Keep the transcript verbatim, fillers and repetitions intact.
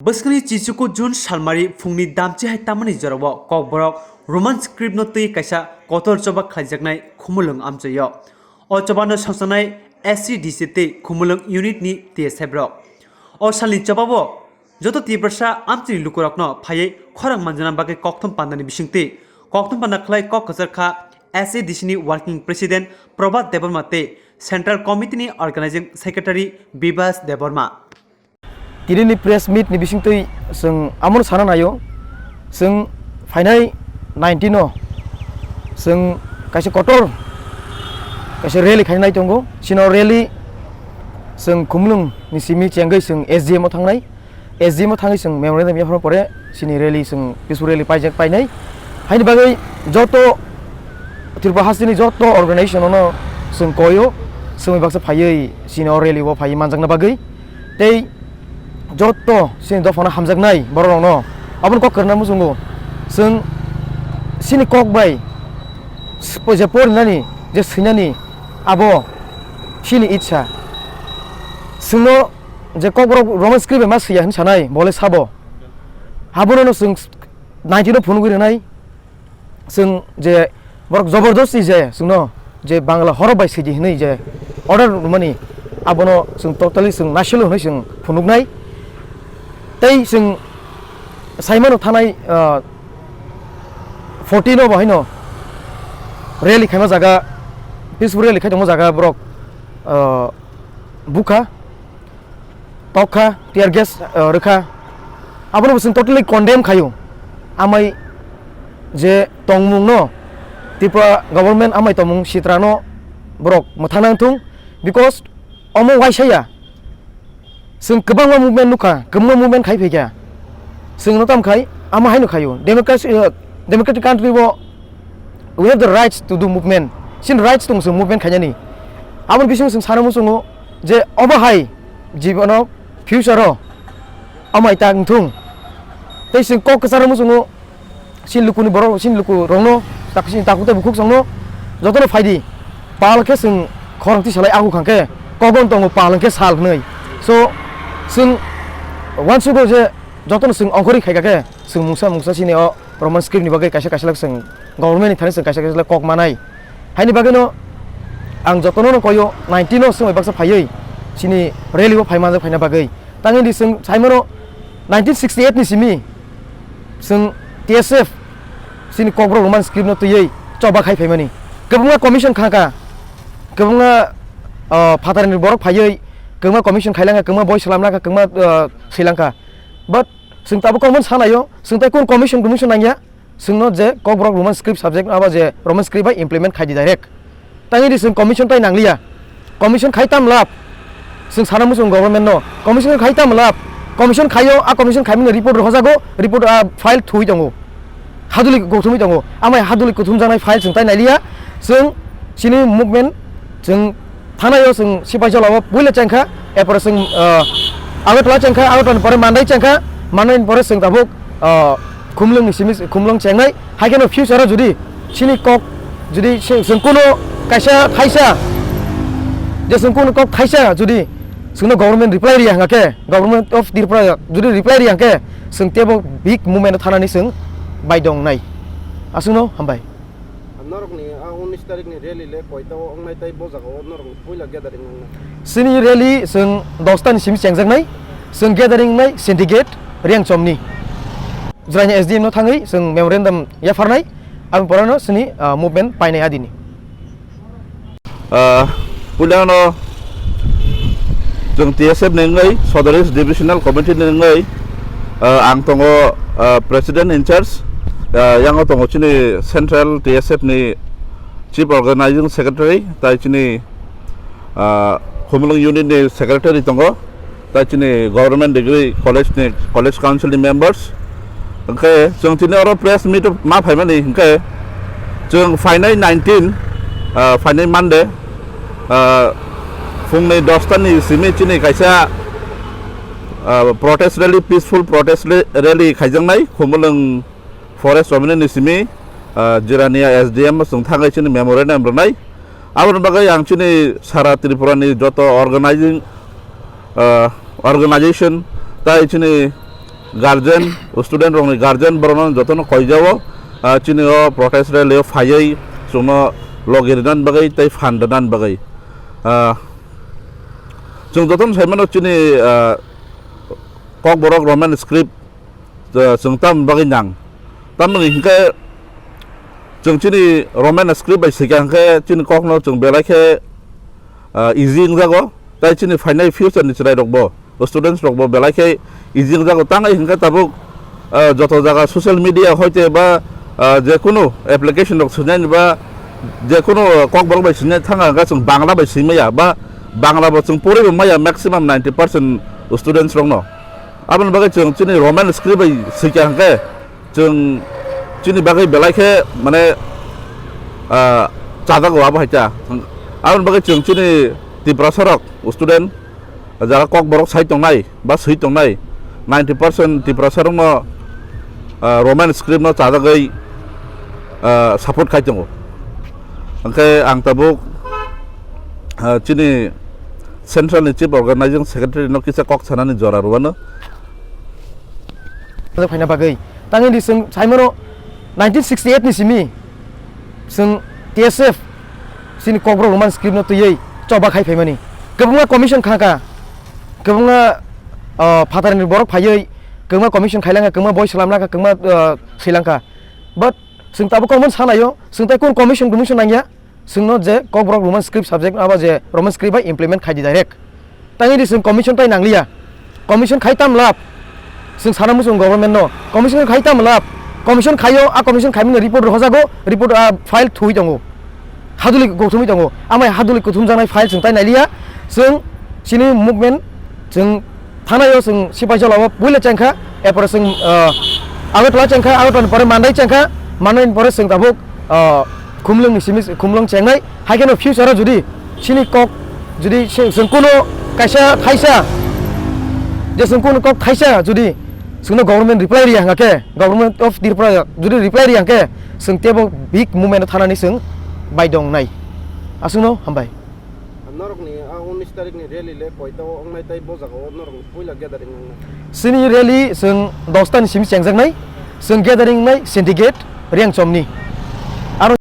Bwskangni chichuku June salmari phungni damchi hai tamani jorao Kokborok Roman script no twi kaisa kotor choba khlaijaknai Khumulwng amchaio. O choba no songchanai S C D C tei Khumulwng unit ni T S F rok. O salni choba o joto Tiprasa amchini lukurokno phaiwi khorang manjana bagwi kokthum pandani bisingtwi kokthum panda khlai kok kwchar kha S C D C ni working president Prabhat Debbarma tei Central Committee ni organizing secretary Bibas Debbarma. Tini ni press meet ni bisingtwi chwng amono sana naio, chwng phainai nineteen o chwng kaisa kotor kaisa rally khainai tongo. Chini o rally chwng Khumulwng ni simi chengwi chwng S D M o thangnai. S D M o thangwi chwng memorandum yaphar pore chini rally chwng peaceful rally paijak painai. Haini bagwi joto Tripura hasteni joto organization no chwng koio, chwngwi baksa phaiwi chini o rally o phaiwi manjakna bagwi. Tei joto chini dophano hamjaknai borok rokno abono kok kwrwngna muchungo. Chwng chini kok bai sp-, je porinani, je swinani, abo chini itsa. Chwngno je Kokborok Roman script bai ma swiya hinwi sanai, bole sabo. Abono no chwng nineteen o phunugwi rwnai. Chwng je borok jobordosti je chwngno je Bangla horop bai sidi hinwi je order rwmani, abono chwng totally chwng naisilo hinwi chwng phunuknai. Tei chwng saimano thanai, ah, fourteen o bo haino rally khaima jaga, peaceful rally khai tongma jaga borok, ah, bukha. Tokha, tear gas, ah, rwkha. Abono bo chwng totally condemn khaio. Amai je tongmung no, Tripura government amai tongmung sitra no borok mwthang nang thung, because omo waisa ya. Chwng kwbangma movement nukha, kwbangma movement khai phaikha. Chwng no tam khai, amo haino khaio. Democracy, ah, democratic country bo we have the rights to do movement. Chini rights tong chwng movement khainani. Aboni bising chwng sana muchungo je obo hai jibono future o amai ta wngthung. Tei chwng kok kwcharo muchungo chini lukuni borok, chini luku rokno tak chini takhuk tei bukhuk chwngno jotono phaidi. Pal khe chwng khorang tisalai agu khang khe kogon tongo pal hwnkhe sal hwnwi. So chwng uansugo je jotono chwng ongkhorwi khaikha khe chwng mungsa mungsa chini o Roman script ni bagwi kaisa kaisa lak chwng government ni thani chwng kaisa kaisa lak kok manai. Haini bagwino ang jotono no koyo nineteen o swmai baksa phaiwi chini rally o phai manjak phaina bagwi. Tangwi di chwng saimano nineteen sixty eight ni simi chwng T S F chini Kokborok Roman script no twiwi choba khai phaimani. Kwbangma commission khaka, kwbangma, ah, phatarni borok phaiwi kwbangma commission khailangkha, kwbangma boi swlamlangkha, kwbangma, ah, swilangkha. But chwng tabuk kokmani sanaio, chwng tai kun commission commission nangya, chwngno je Kokborok Roman script subject abo je Roman script bai implement khaidi direct. Tangwi di chwng commission tai nangliya. Commission khai tam lab. Chwng sana muchung government no. Commission khai tam lab. Commission khaio, a commission khaimani report rohojago, report a file thui tongo. Haduli kuthumwi tongo. Amai haduli kuthumjaknai file chwng tai nailiya. Chwng chini movement chwng thanaio chwng sipai jolao puila chengkha, erpore chwng, ah, Agartala chengkha, Agartala ni pore Mandai chengkha, Mandai ni pore chwng tabuk, ah, Khumulwng ni simi Khumulwng chengnai. Hai kheno future o jodi chini kok jodi se chwng kuno kaisa thaisa je chwng kuno kok thaisa jodi chwngno government reply riya hwnkha khe, Government of Tripura jodi reply riya hwnkhe chwng tebo big movement o thanani chwng bai dong nai. Aswkno hambai. Norokni a unis tarikni rally le koita o wngnai tei bo jagao norokni puila gathering wngnai? Chini rally chwng dos ta ni simi chengjaknai, chwng gathering wngnai Syndicate Rengchomni. Jwraini S D M no thangwi chwng memorandum yapharnai, aboni porano chini, ah, movement painai adini. Ah, puilano chwng T S F ni wngwi, South East Divisional Committee ni wngwi, ah, ang tongo, ah, President in charge, ah, yango tongo chini Central T S F ni Chief Organizing Secretary, tai chini, ah, Khumulwng Unit ni Secretary tongo. Tai chini Government Degree College ni College Council ni members. Hwnkhe chwng tini oro press meet ma phaimani hwnkhe chwng phainai nineteen, ah, phainai Monday, ah, phungni dos ta ni simi chini kaisa, ah, protest rally, peaceful protest ra-, rally khaijaknai Khumulwng Forest Community ni simi, ah, Jirania S D M chwng thangwi chini memorandum rwnai. Aboni bagwi ang chini sara Tripura ni joto organizing, ah, organization tai chini Guardian, student rokni guardian borokno jotono koijao, ah, chini o protest rally o phaiwi chwngno logi rinani bagwi tei phan rinani bagwi. Ah, chwng jotono sai mano chini, ah, Kokborok Roman script, ah, chwng tamoni bagwi nang. Tamoni hinkhe chwng chini Roman script bai swikha hinkhe chini kokno chwng belai khe ah, easy wngjago, tei chini phainai future ni chwrai rokbo, students rokbo belai khe easy wngjago. Tangwi hinkhe tabuk, ah, joto jaga social media hoite ba, ah, jekunu application rok swinai ba jekunu kokborok bai swinai thanga hinkhe chwng Bangla bai swimaya ba Bangla bo chwng poribo maya maximum ninety percent students rokno. Aboni bagwi chwng chini Roman script bai swikha hinkhe chwng chini bagwi belai khe mane, ah, chajago abo hai ta. Aboni bagwi chwng chini Tiprasa rok student jara kokborok sai tongnai ba swi tongnai ninety percent Tiprasa rokno, ah, Roman script no chajagwi, ah, support khai tongo. Hwnkhe ang tabuk, ah, chini central ni chief organizing secretary no kisa kok sanani jora rwano. Phaina bagwi. Tangwi di chwng saimano nineteen sixty-eight ni simi chwng T S F chini Kokborok Roman script no twiwi choba khai phaimani. Kwbangma commission khaka, kwbangma, ah, phatarni borok phaiwi kwbangma commission khailangkha, kwbangma boi swlamlangkha, kwbangma, ah, swilangkha. But chwng tabuk kokmon sanayo, chwng tai kun commission commission nangya. Chwngno je Kokborok Roman script subject abo je Roman script bai implement khai di direct. Tangwi di chwng commission tai nangliya. Commission khai tam lab. Chwng sana muchung government no. Commission khai tam lab. Commission khaio, a commission khaimani report rohojago, report a file thuwi tongo. Haduli kuthumwi tongo. Amai haduli kuthumjaknai file chwng tai nailiya. Chwng chini movement chwng thanai o chwng sipai jala o puila chengkha, erpore chwng, ah, Agartala chengkha, Agartala ni pore Mandai chengkha, Mandai ni pore chwng tabuk, ah, Khumlwng ni simi Khumlwng chengnai. Hai kheno future o jodi chini kok jodi se chwng kuno kaisa thaisa je chwng kuno kok thaisa jodi chwngno government reply riya hwnkha khe, Government of Tripura jodi reply riya hwnkhe chwng tebo big movement o thanani chwng bai dongnai. Aswkno hambai. Norokni a unis tarikni rally le koita o wngnai tei bo jagao norokni puila gathering wngnai? Chini rally chwng dos ta ni simi chengjaknai, chwng gathering wngnai Syndicate Rengchomni. Aro